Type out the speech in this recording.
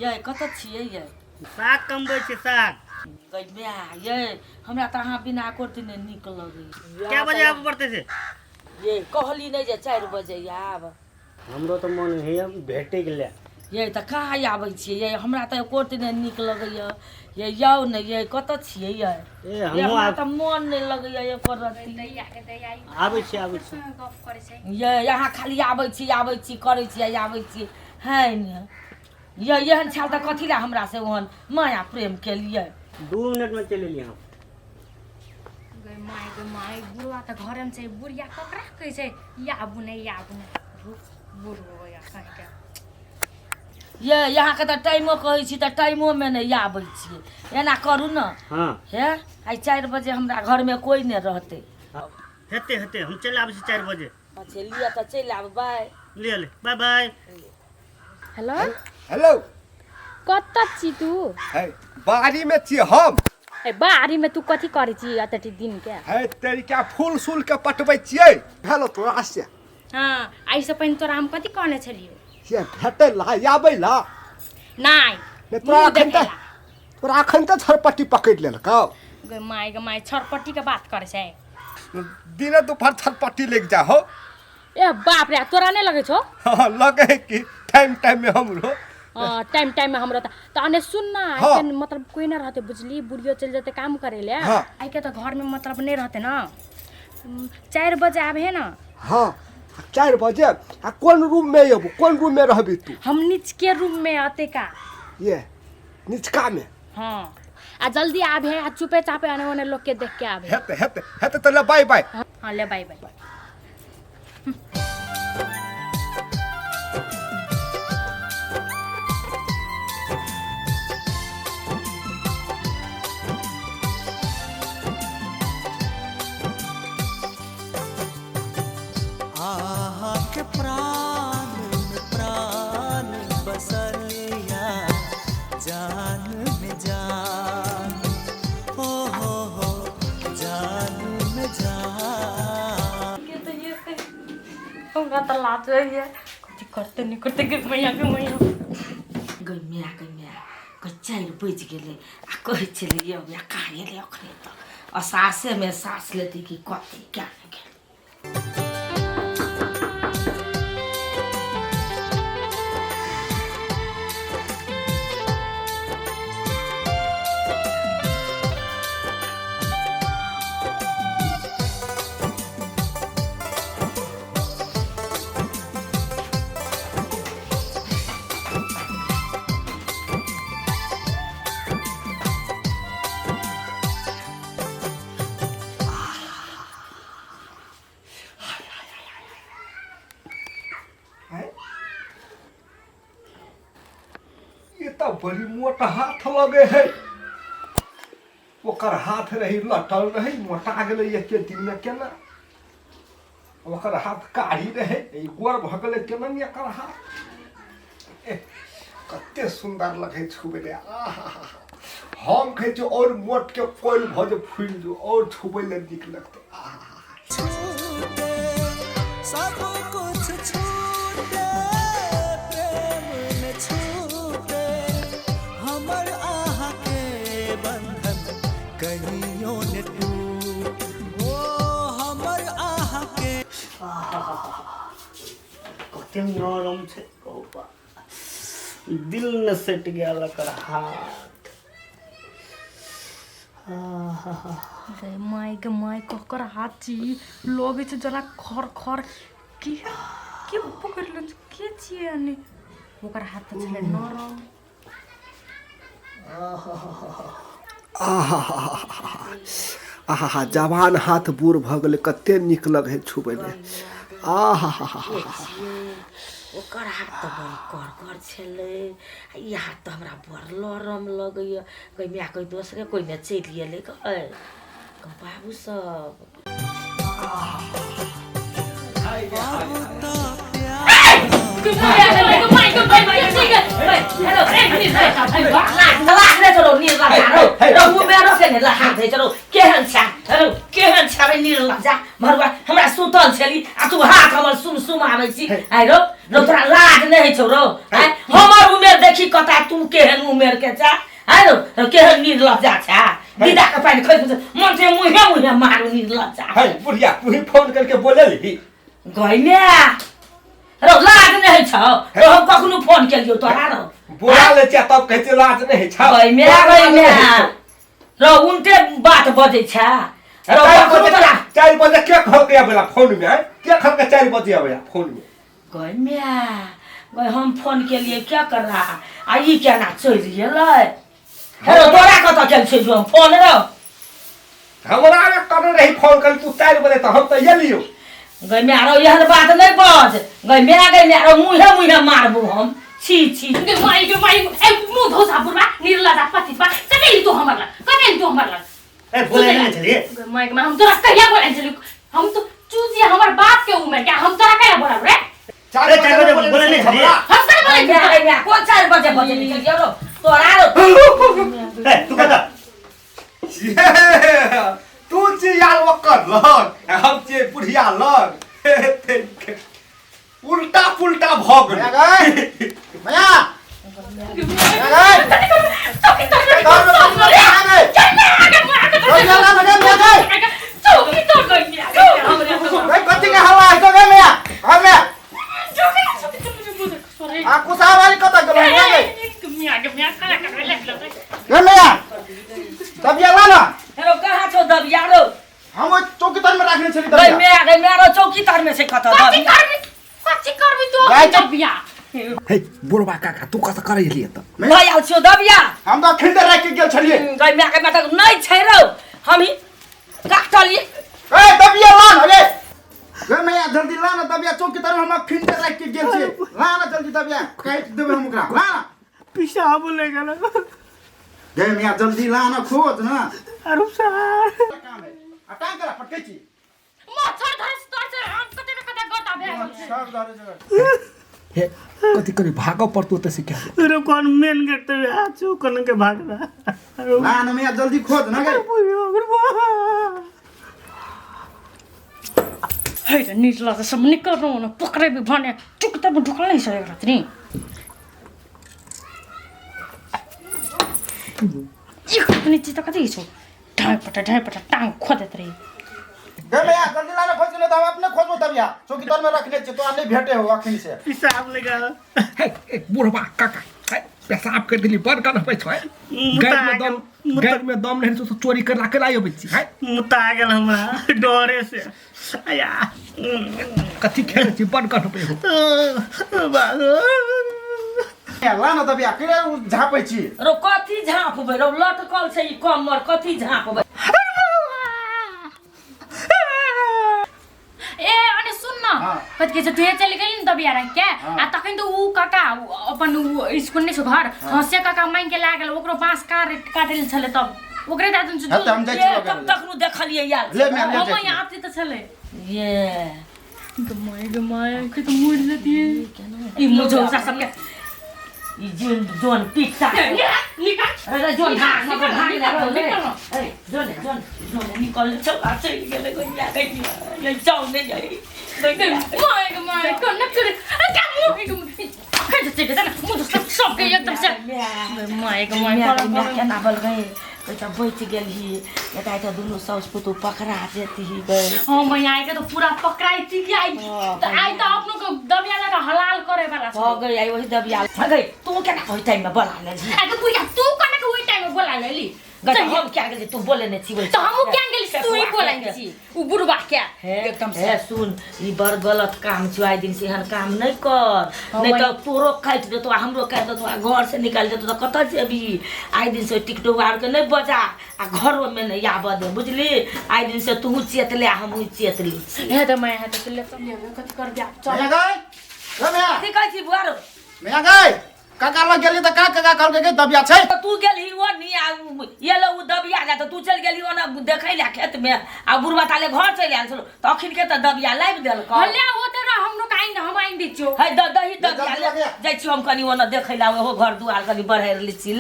यै कतऽ छियै यै? साग कमबै छी साग। गै माय यै, हमरा तऽ अहाँ बिना एको रत्ती नहि नीक लगैया। कए बजे आबऽ पड़तै से? यै कहली नहि जे 4 बजे आयब। हमरो तऽ मोन होइए भेटैके लए। यै तऽ कहाँ आबै छियै यै? हमरा तऽ एको रत्ती नहि नीक लगैया यै। यौ ने यै, कतऽ छियै यै? ए यै हमहूँ हमरा तऽ मोन नहि लगैया एको रत्ती। आबै छी, आबै छी। यै अहाँ खाली आबै छी आबै छी करै छी आबै छी है ने यै। एहन छल तऽ कथी लए हमरा से ओहन माया प्रेम केलियै? 2 मिनटमे चलि एलियै हम। गै माय गै माय, बुढ़वा तऽ घरेमे छै। बुढ़िया ककरा कहै छै आबू नहि आबू नहि? रुक, बुढ़बो या कहींके। यै अहाँके तऽ टाइमो कहै छी तऽ टाइमोमे नहि आबै छियै। एना करू ने। हँ। हे आइ 4 बजे हमरा घरमे कोइ नहि रहतै। हेतै हेतै, हम चलि आबै छी 4 बजे। अच्छा लिअ तऽ चलि आबू, बाय। लिअ ले, बाय बाय। हेलो। हेलो। कतऽ छी तू? है बाड़ी में छी हम। ए बाड़ी में तू कथी करै छी अतटी दिन के? है तरीका फूल सूल के पटबै छियै। भेलो तोरा से? हाँ, एहिसँ पहिने तोरा हम कथी कहने छलियौ? से भेटै ला आबै ला। नहि। नहि तोरा मुँह एखन तऽ देखेला। तोरा एखन तऽ छरपट्टी पकड़ि लेलकौ। गै माय गै माय, छरपट्टी के बात करै छै? दिने दुपहर छरपट्टी लागि जा हो। ए बाप रे, तोरा नहि लगै छौ? हाँ, लगे है कि टाइम टाइम में हमरो। हाँ, टाइम टाइम में हमरो तऽ अने सुन ना। हाँ। आइ के मतलब कोई ना रहते बुझली, बुढ़ियो चलि जेतै काम करे ले। हाँ। आइ के तऽ घर में मतलब नहीं रहते ना। 4 बजे आबे है ना? हाँ 4 बजे। आ कोन रूम में अबू, कोन रूम में रहबी तू? हम निचके रूम में अते का। ये निचका में? हाँ, आ जल्दी आबे आ चुपे चापे आने ओने लोग के देख के आबे। हेते हेते हेते तऽ ले, बाय बाय। हाँ ले, बाय बाय। अहाँके प्राण में प्राण बसलिया, जान में जान, हो हो हो, जान में जान। के तऽ ये हमरा तऽ लाज होइए, कथी करते नहि करते। गे मैया गे मैया। गै माय गै माय, गै 4 बजि गेलै आ कहै छलै यौ या कहाँ गेलै? अखने तऽ असासेमे साँस लेतै कि कथी? क्या नहि गेलै। हैं? ये तऽ बड़ी मोट हाथ लगे है। ओकर हाथ रही लटल रही, मोटा गेलै एके दिनमे केना? ओकर हाथ कारी रहै, ई गोर भऽ गेलै केना ने एकर हाथ? एह, कते सुन्दर लगै छुबै ले। आहा, हम कहै छी और मोट के कोइल भऽ जे फूलि जो और छुबै ले नीक लगतै। आहा। छूटे सब कुछ छूटे, प्रेम में छूटे, हमर अहाँके बंधन कहियो ने टूट, ओ हमर अहाँके। कते नरम छै बौआ, दिल ने सटि गेल एकर हाथ। आहा। गै माय गे माय, ककर हाथ छी? लगै छै जेना खर खर की के पकड़ि लेने छै? के छियै एने? ओकर हाथ तऽ छलै नरम। आहा, जवान हाथ बूढ़ भऽ गेलै, कते नीक लगै है छुबै ले। आहा। ओकर हाथ तऽ बड़ करगर छलै आ ई हाथ तऽ हमरा बड़ लरम लगैए। गै माय, कोइ दोसरे कोइ ने चलि गेलै गै गौ बाबू सब। अब तऽ प्यार गै माय गे माय गे माय, के छी गै? हेलो ए लाज लाज नै छौ निर्लज्जा रौ रौ मुँहमे रखे ने हाथ धै छौ केहन छा रौ केहन छा रे निर्लज्जा मरुआ हमरा सुतल छली आ तू हाथ हमर सुम सुम आबै छी आइ रौ रौ तोरा लाज नै होइ छौ रौ आइ हमर उमेर देखी कता तू केहन उमेर के छा आइ रौ रौ केहन निर्लज्जा छा दीदा के पानि खसि मन से मुहे मुहे मारू निर्लज्जा है बुढ़िया तू ही फोन करके बोलली गइने रौ लाज नहि होइ छौ रौ हम कखनो फोन केलियौ तोरा रौ बोला ले छै तब कहै छै लाज नहि होइ छौ गइने गइने रौ उनटे बात बजै छ रौ कखनो तोरा 4 बजे के कहलकै आबै फोन में के कहलकै 4 बजे आबै फोन में गइने गइ हम फोन केलियै क्या कर रहा आ ई केना चलि गेलै हे रौ तोरा कतऽ केल छै जो हम फोन रौ हमरा आगे करने रही फोन कर तू 4 बजे तऽ हम तऽ एलियो गै माय रौ एहन बात नहि बज गै माय गै माय रौ मुँहे मुँहे मारबू हम छी छी गे माई गे माई ए मुंह धो साबुन बा निर्लजा पति बा कते तू हमर लग कते तू हमर लग ए बोले नहीं छलिए गे माई गे माई हम तोरा कहिया बोले छलियो हम तो चूजी हमर बाप के उम्र के हम तोरा कहिया बोलब रे चार ए, 4 बजे बोले नहीं छलिए हम कहिया गै बोले माय गै माय कोन 4 बजे बजे निकलियौ रौ तोरा रौ ए तू कता ये, तू छी यार ओकर लग आ हम छियै बुढ़िया लग उल्टा पुल्टा भऽ गेलै भैया गए भैया चौकी तोड़ गए गए चौकी तोड़ गई भाई कथी के हल्ला है तो गए भैया हाँ भैया आ कुसा वाली कत गेलो भैया गए गए भैया तब ये ला ना रौ कहाँ छौ दबिया रौ हम ओइ चौकी तर में राखने छली गै तबिया माय गै माय रौ चौकी तरमे छै कतऽ कथी दबिया करबी कथी करबी तू गाय अखन दबिया हे बुढ़बा काका तू कतऽ करै छलियै तऽ लऽ आयल छियौ दबिया हम तऽ अखन राखि के गेल छलियै गै माय गै माय तऽ नहि छै रौ हम ही काटलियै ए दबिया ला ना रे गे मैया जल्दी ला ना दबिया चौकी तर में हम अखन राखि के गेल छियै ला ना जल्दी दबिया काटि देबै हम ओकरा ला ना पेशाब ले गेल गे मैया जल्दी ला ना खोज ना अरे सर काम है आ टांग करा पटकै छी मच्छर धरे से तोर से हम कते न कते गोटा भए गेल छै। सब धरे जगह हे कथी करी भागऽ पड़तौ ओतऽ से क्या अरे कौन मेन गेट पे आ छौ कन के भाग रहा अरे ला ना मैया जल्दी खोज ना गे हे रे निचला से सब निकल रहो ना पकड़े भी भने चुक तब ढुकल नहीं सके रात्रि ये कतनी चीज तो कथी छौ ढाई पटा ढाई पटा टांग खो देत रही गे मैया जल्दी ला ना खोज के नहीं तो हम अपने खोजबो दबिया चौकी तर में रखने छियै तो नहीं भेटे हो अखन से पेशाब ले गेल हे ए, बुढ़बा काका हे, पेशाब कर देली बड़ गन होइ छै गैर में दम गैर में दम नहीं तो चोरी कर लाके लाइ अबै छी है मुता गेल हमरा डरे से आया कथी खेलै छी बड़ गन होइ हो बाबू ला ना दबिया के झापै छी रौ कथी झाँपबै रौ लटकल छै ई कमर कथी झाँपबै ए अनि सुन न हाँ। कथी कहै छै तू चलि गेली ने दबिया राखि के आ तखन तऽ ऊ काका ऊ अपन ऊ स्कूल नहि छौ घर हँ से काका मांगि के लए गेल ओकरो बाँस काट काटल छलै तब ओकरे दए देने हँ तऽ छौ हम जाइ ये छी लऽ तब के। तखनु देखलियै यार ले मैया ले हम जाइ छी। यहाँ आते तऽ छलै ये गे माय गे माय के तऽ मरि जतियै ई मुझौसा सबके ई जोन जोन पिट्टा निकाल अरे जोन भाग न भाग निकाल, न रे निकाल। ए जोन जोन जोन निकल छौ आ चलि गेलै गैया गैया ये जाउ ने जाइ गे माय गे माय कोन करे आ क्या मुंह गे माय खै जते के ना मुझ सब सबके एकदम से गे माय गे माय माय माय केना बल गए तऽ बचि गेलही एता तऽ दुनू साउस पुतहु पकड़ा जेतही गए हाँ मैया आइ के तो पूरा पकड़ाई थी कि आई तो आई तो अपनो के दबिया लगा हलाल करे वाला भऽ छै गई आई वही दबिया गई तू केना ओहि टाइम में बोला लेलही आगे बुढ़िया तू कना के ओहि टाइम में बोला लेली गई तऽ हम क्या गेली तू बोले ने छी तो हमहू क्या गेली तू ही बोला छी उ बुढ़वा के हे एकदम से हे सुन ई बड़ गलत काम छौ आइ दिन से एहन काम नहि कर नहि तऽ तोरो काटि देतौ आ हमरो काटि देतौ आ घर से निकालि देतौ तऽ कतऽ जेबही आइ दिन से टिकटो आरके नहि बजा आ घरोमे नहि आबऽ दे बुझली आइ दिन से तूहू चेत ले आ हमहूँ चेत लै छी हे तऽ मैं हे तऽ ले ले कथी कर दिया चल मैया गए रे मैया कथी कहै छी बुआरो मैया गए काका लग गेली तऽ का काका कहलकै गे दबिया छै तऽ तू गेलही ओनी आ एलो उ दबिया जा तऽ तू चलि गेलही ओना देखै लए खेतमे आ बुढ़बा ताले घर चलि आयल छलो तऽ अखन के तऽ दबिया लाबि देलकौ हले ओ तऽ हमरो काइन हम आइ आनि दै छियौ। है द दही ले, दबिया जल्दी ले लगे। जाइ छी हम कनि ओना देखै ला ओहो घर दुआर कनि बढ़ारि लै छी।